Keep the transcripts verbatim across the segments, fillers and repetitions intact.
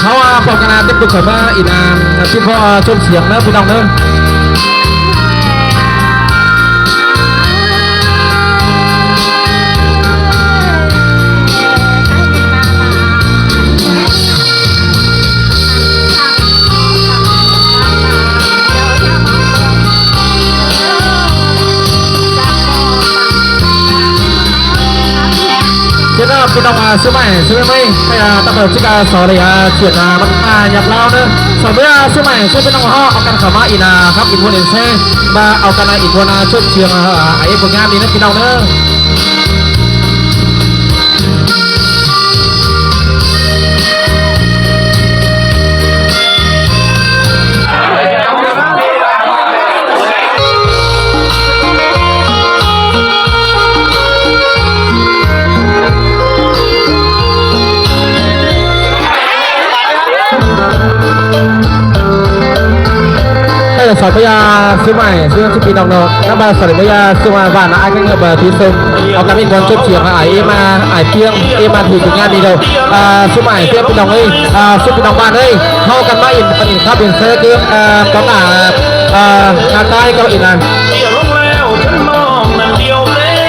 เฮา อ่า พร้อมกันนะ เตรียมตัวเข้ามาอีกนะ ที่พ่อ อ่า ชมเสียงนะพี่น้องเนอะ เจ้าพี่น้อง อ่า ซื้อใหม่ ซื้อใหม่ อ่า ตั้งแต่ที่กาสอนเลย อ่า เสียง อ่า มัน อ่า หยับเล่าเนอะ สอนเมื่อซื้อใหม่ ซื้อพี่น้อง อ่า เอากันเข้ามาอีกนะครับ อีกคนหนึ่งแซ่มาเอากันนะ อีกคนนะ ชดเชย อ่า ไอ้ผลงานดีนะพี่น้องเนอะ เอ้ย สอนพญาซื้อใหม่ ซื้อที่พี่น้องเนาะ น้ำบาสอนพญาซื้อมาบ้านนะ ไอ้ก็เงินเบอร์ที่ส่ง เอากันมีคนชดเสียงมา ไอ้เอ็มมา ไอ้เปียง เอ็มมาถือผลงานดีเดียว อ่า ซื้อใหม่ เปียงพี่น้องเอ้ย อ่า ซื้อพี่น้องบ้านเอ้ย เข้ากันมาอิน อินครับ อินเซอร์เกม อ่า กองหน้า อ่า หน้าใต้ก็อินนะ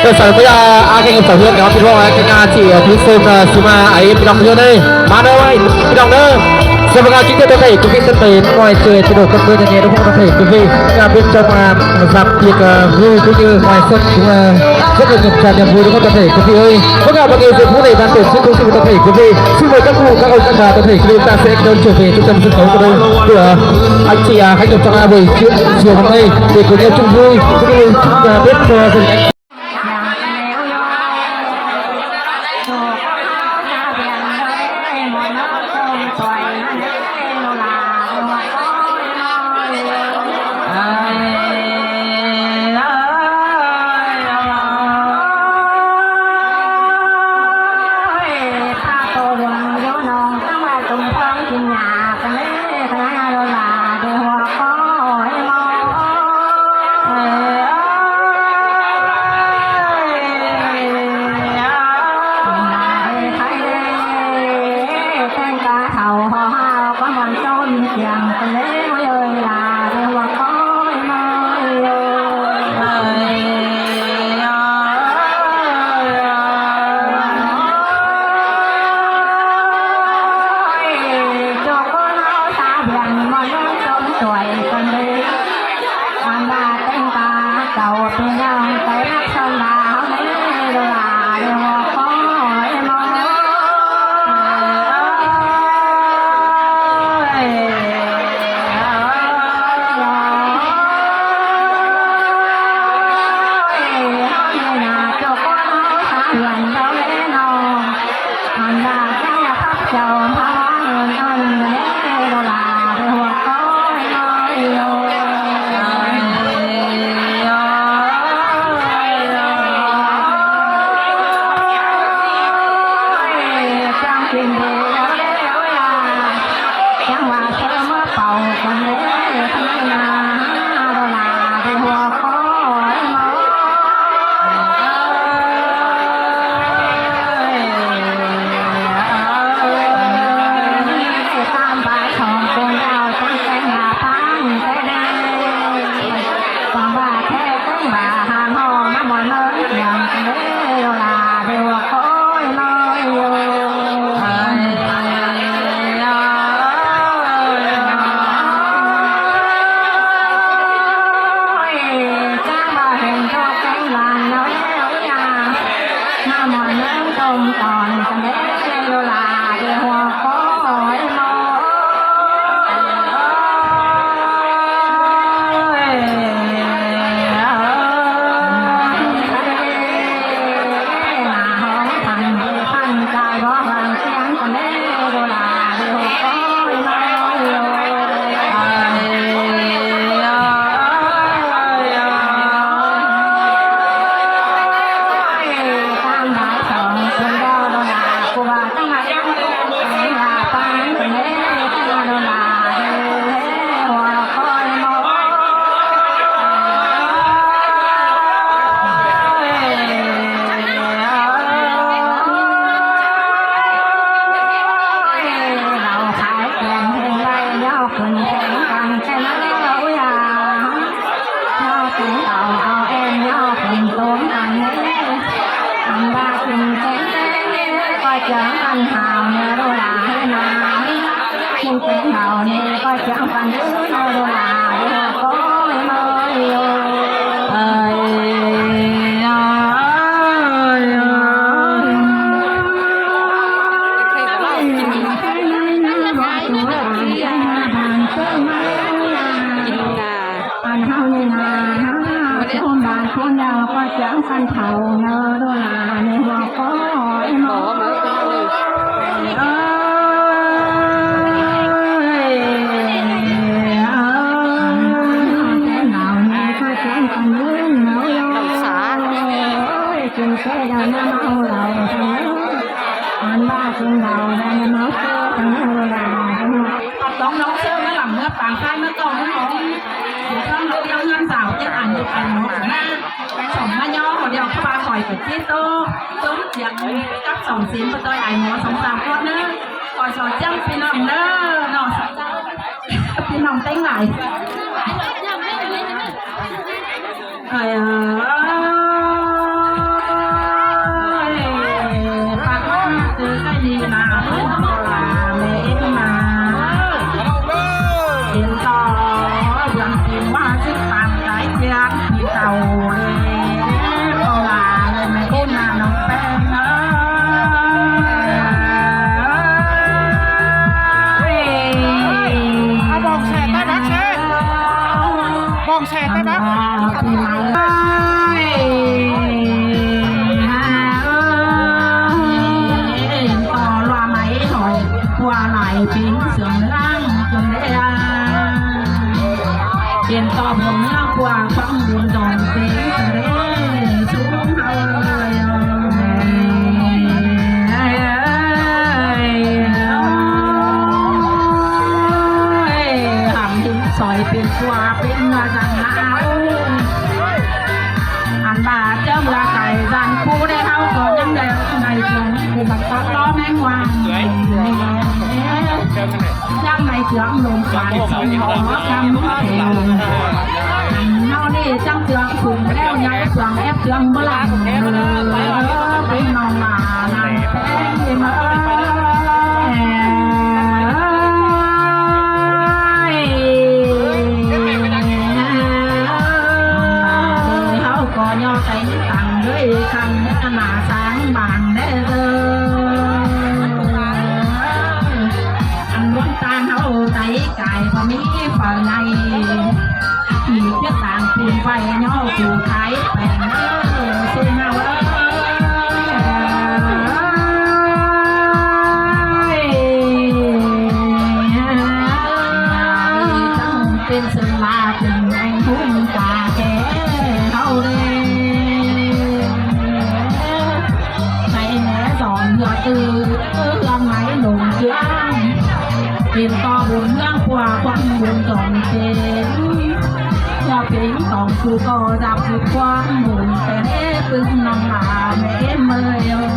เออ สอนพญา อาเกงสอนเพื่อนครับ พี่น้อง ไอ้เกงอาจี พี่ส่ง อ่า ซื้อมา ไอ้พี่น้องเพื่อนเอ้ย มาได้ไว้ พี่น้องเด้อ สำหรับการคิดเตะไทย คือพี่เตะหน่วยเจอที่โดดต้นเพื่อนอย่างเงี้ย ทุกคนก็เตะคือพี่ งานเป็นเจ้ามา สับเปียก อ่า คือ คือ คือ หน่วยเส้น อ่า เส้นหนึ่งกันอย่างพูด ทุกคนก็เตะคือพี่เอ้ย เมื่อกี้ เมื่อกี้ เสียงผู้ใดบ้านเตะ ซึ่ง ซึ่ง ก็เตะคือพี่ ซึ่ง เลย ก็กู ก็เอากันมา ก็เตะคือ ตาเซ็ก โดนเฉย ทุกคน ซึ่ง เขา ก็เลย เพื่อ อาเชีย ให้กับจังหวะ เว้ย เชื่อ เชื่อ มัน เลย เด็กคนนี้ จุ่ม เฮ้ย ก็เลย จุ่ม อ่า เด็ก ตัว เส้น Ăn hao nê na, hao bản con đào qua chén khăn thảo nơ đô la nê hoa có em ơi. Ơi, ơi, nào nê qua chén khăn nơ nơ ơi. Ơi, chúng tôi là năm hao lầu. Ăn ba chúng đầu là năm hao có thằng hao là. Tóm nó sơ nó làm nó pàng khai nó to nó đi. Tóm nó theo ngăn rào chứ ăn được ăn nó cũng na. Cái sổng nó nho, họ đeo cái ba khỏi của chết tô. Tóm chiếng cắp sổng xín của tôi ai nó sống sao con nữa. Khỏi sỏ chăm phi nòng nữa. Nó sống sao. Phi nòng tênh lại. Ơi ơi, bác từ cái gì mà không có là mẹ mà. Hiện to, buồn tìm hoa sức tàn cái chén thì tàu đi. Có là mẹ cũng là nông phen ơi. À, bỏng xe ta bác xe. Bỏng xe ta bác. Qua lại tiếng sương lăng trong đêm. Tiền to buồn nó qua quăng buồn đòn tiếng trong đêm. Xuống hơi. Hẳn sỏi tiền qua bên là rằng não. Ăn bà chấm là cải gian cũ đây hao có những ngày ngày thường thì bằng tóc đó mẹ ngoan. Chắc ngày thường lùng phải sống có cam mũ thèm. Nó đi chắc thường cùng leo nhau thường ép thường bơ lăng. Bên lòng mà lòng phen thì mà. Hao có nho tánh tăng lưới khăn nà sáng bảng đế ơ. Ăn muôn tan hao tay cài và mỹ phở này. Chỉ biết rằng cùng vay nho cùng thái bèn ơ. Xin hao ơi. Tên xưng là tình anh hùng cả thế hậu đê. Ngày né gió ngựa từ hương máy lùng kiếng. Tên to bốn ngang qua quăng bốn dòng tên. Qua bến tổng su to dạp su quang hùng tên. Bưng nòng mà mẹ mời ơi.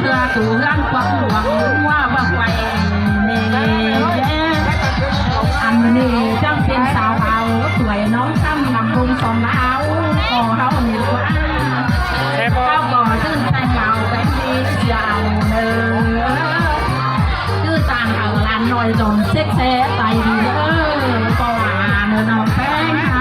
Hưa tú găng quăng luồng mua băng quay nê. Ăn nê trong tiên sao bao tuổi nóng xăm nằm bông sòn áo. Có hao nê quá. Hao có dưng tay màu cái đi giàu nơ. Cứ tàng hở làn nòi dòng xếp xe tay đi ơ. Có à nơ nọ phén hả.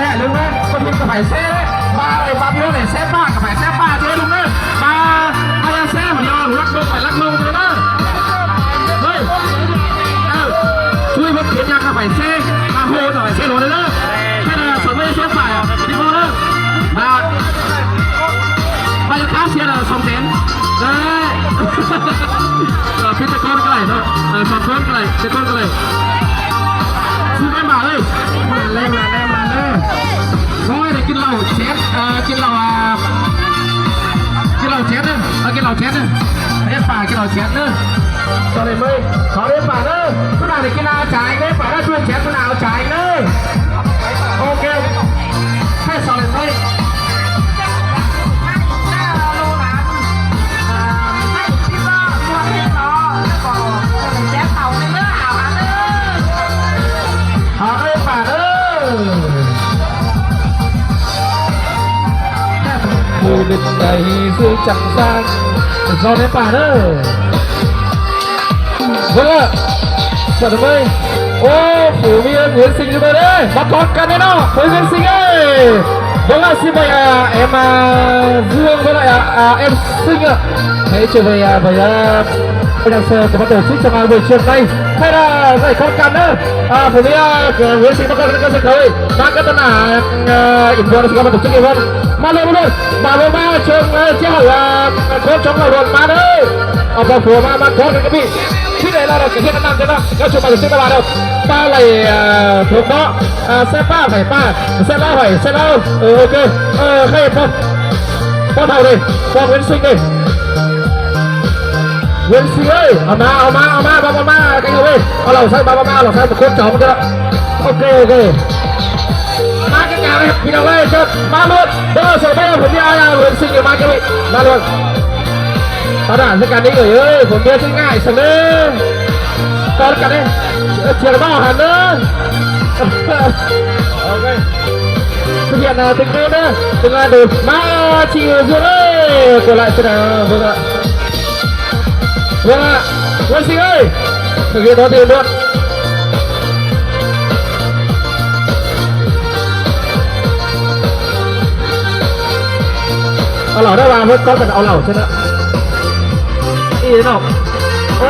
ꞌlẹo ꞌlung ꞌnớ, ꞌcọ ꞌmí ꞌcọ phải ꞌsớ ꞌlẹo. ꞌVa ꞌlẹo ꞌva ꞌpi ꞌnọng ꞌsớ ꞌpạ, ꞌcọ phải ꞌsớ ꞌpạ ꞌchớ ꞌlung ꞌnớ. ꞌVa, ꞌva ꞌlẹo ꞌsớ ꞌmá đi, lắc ꞌlống ꞌcọ lắc ꞌlống ꞌchớ ꞌnớ. ꞌHới, ꞌchu ꞌmá ꞌcọ ꞌnhắng ꞌcọ phải ꞌsớ, ꞌva ꞌhụ ꞌcọ phải ꞌsớ ꞌlống ꞌnớ. Thế là sổ ꞌmá ꞌsớ ꞌpạ, đi ꞌhụ ꞌnớ. ꞌVa, ꞌva ꞌlẹo ꞌkhá sia là song sến. Đấy. Ờ, ꞌpứng ꞌchớ ꞌcốn ꞌcọ đảy ꞌnớ. Ờ, song ꞌcốn ꞌcọ đảy, ꞌchớ ꞌcốn ꞌcọ đảy. ꞌSứ ꞌmá ꞌmá ơi. ꞌMá ꞌlẹ, ꞌmá ꞌlẹ, ꞌmá ꞌlẹ. Thôi, để kin lảu chén, ờ, kin lảu, à, kin lảu chén ꞌnớ. Ờ, kin lảu chén ꞌnớ. Ê ꞌpạ, kin lảu chén ꞌnớ. Sau ꞌnị ꞌmới, sau ꞌnị ꞌpạ ꞌnớ. Cứ đảy để kin lảu chén ꞌnớ, ꞌpạ ꞌnớ, ꞌchu chén, cứ đảy chén ꞌnớ. Ok. Thế sau ꞌnị ꞌmới. Hả, ơi, ꞌpạ ơi. Mùi đựng đầy dư chẳng gian. Do đấy ꞌpạ ơi. Vâng ạ. Chào đón ơi. Ô, phủ Nguyễn, Nguyễn Sinh chúng tôi đấy. Bắt con cắn đấy nó. Với Nguyễn Sinh ơi. Vâng ạ, xin mời, à, em, à, Dương với lại, à, à, em Sinh ạ. Hãy trở về, à, với, à, Bây giờ sẽ có ban tổ chức trong, à, buổi chiều nay. Hay là giải con cắn nữa. À, phủ Mỹ, à, của Nguyễn Sinh Bắc Cạn, các sân khấu. Bác các tân, à, à, in buôn, xin các ban tổ chức in buôn. Mà luôn luôn, mà luôn mà, trong, à, chiếc hậu, à, có trong là luôn mà đấy. Ở vào phủ mà, mà có cái vị. Khi đấy là, là cái hiện năm thế nào, các trường hợp sinh các bạn đâu. Ba này, à, thuộc đó. À, xe ba phải ba, xe lao phải xe lao. Ừ, ok. Ờ, hay không? Con hậu đi, con Nguyễn Sinh đi. Nguyễn Sinh ơi, ꞌo ꞌma, ꞌo ꞌma, ꞌo ꞌma, ꞌva ꞌo ꞌma, kéng ꞌhụ ơi. Au lảu ꞌsái, ꞌva ꞌo ꞌma, au lảu ꞌsái, một cốt chó một cái đó. Ok, ok. ꞌMá kéng kéng ꞌnị, ꞌpi ꞌnọng ơi, chốt, ꞌmá luôn. Đó, sau ꞌmá, phủ Mỹ, à, Nguyễn Sinh, ꞌmá kéng ꞌnị, ꞌmá luôn. Tao đã rất cả đi người ơi, phủ Mỹ chứ ngại sao đấy. Con cả đi. Ờ, chiều bao hẳn nữa. Ok. Thực hiện, à, tình huống nữa. Từng, à, đội ꞌmá, à, chị Dương ơi. Của lại xin, à, vâng ạ. Vâng ạ. Nguyễn Sinh ơi. Thực hiện đó thì luôn. Au lảu đảy ꞌva ꞌhướt ꞌcón ꞌcọ au lảu ꞌchớ ꞌnớ. Ý ꞌnọ. Ô,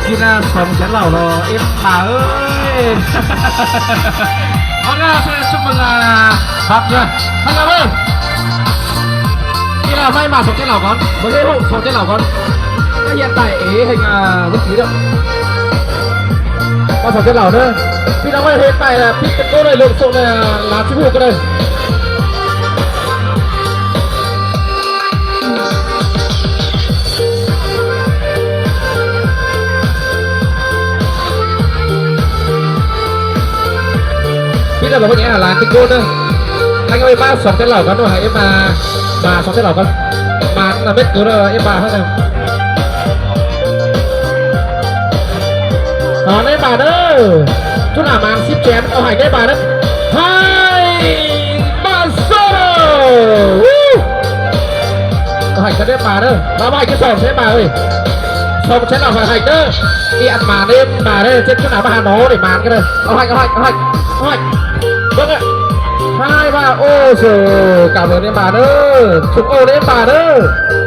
kin ꞌna song chén lảu ꞌnớ, ê ꞌpạ ơi. Au ꞌnớ, xin chúc mừng, à, Hạc nhá. Hãy ngắm ơi. Ý là may mả song chén lảu ꞌcón. Mới ꞌhụ song chén lảu ꞌcón. Cái hiện tại ý hình, à, bất cứ đâu. Ba song chén lảu ꞌnớ. ꞌPi ꞌnọng ơi, hiện tại là ꞌpi ꞌcọ ꞌcốn ꞌnị, lương số ꞌnị, là chip hụt ꞌcọ đây. ꞌPi ꞌnọng ơi, là cái ꞌcốn ꞌnớ. Anh ơi, ba song chén lảu ꞌcón ꞌnớ, hả, em mà, ba song chén lảu ꞌcón. Ba là mết cứ ꞌnớ, em ba hơn nào. Ờ, ꞌnị ꞌpạ ꞌnớ. Chú nả man síp chén, au hả ꞌnị ꞌpạ ꞌnớ. Hai, ꞌMa ꞌsớ ꞌnớ. Ú. ꞋCọ ꞌhạy ꞌcọ đảy ꞌmá ꞌnớ. ꞌMá ꞌvạy ꞌchớ song ꞌsớ ꞌmá ơi. Song ꞌsớ ꞌnọ ꞌcọ ꞌhạy ꞌnớ. Ê, ăn ꞌmá ꞌnị ꞌmá ꞌnớ. ꞌChớ ꞌchớ ꞌnạu ꞌmá ꞌhại ꞌnị ꞌmá ꞌnớ. ꞌCọ ꞌhạy, ꞌcọ ꞌhạy, ꞌcọ ꞌhạy, ꞌcọ ꞌhạy. ꞌCọ ꞌhạy. ꞌHại ꞌva, ꞌô, sô, cám ơn ꞌnị ꞌmá ꞌnớ. Sung ꞌô ꞌnị ꞌmá ꞌnớ.